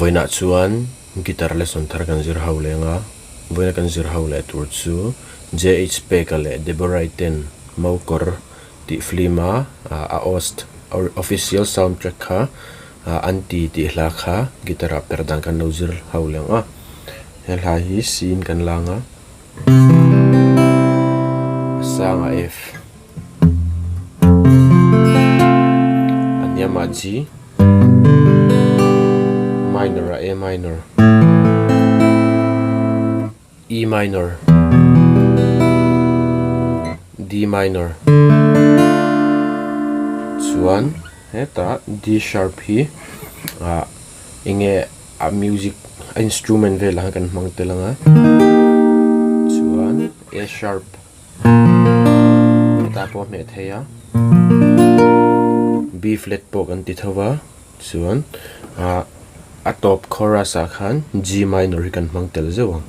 Vawiinah chuan guitar lesson thar kan zir ho leng a, vawiina kan zir ho leh tur chu JH Peka leh Deborah-i ten Mokawr tih film a a ost official soundtrack kha an ti tih hla kha guitar ah per dan kan lo zir ho leng a, he hla hi C in kan lang a, a sangah F. A hniamah G minor ah A minor, E minor, D minor chuan hetah D sharp hi ah eng nge a music a instrument velah hian kan hmang tel ang a chuan A sharp. Hetah pawh a hmeh thei a, B flat pawh kan ti tho va, chuan ah a tawp chorus ah khan G minor hi kan hmang tel zeuh ang,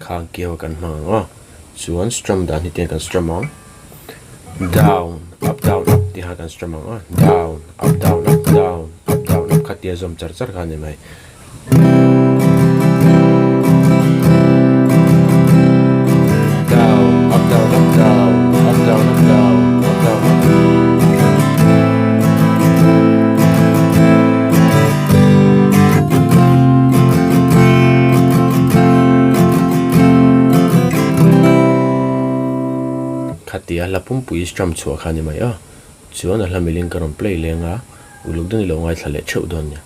khang kiau kan hmang ang aw, chuan strum dan hi tiang kan strum ang, down up down up tih kha kan strum ang aw, down up down up down up down up kha tia zawm char char kha a ni mai. Down, up, down, up, down, up, down, up, down, up, down, up. Khatia hla pumpui strum chhuah kha a ni mai a, chuan a hla milin ka rawn play leng a, uluk deuhin i lo ngaithla leh theuh dawn nia.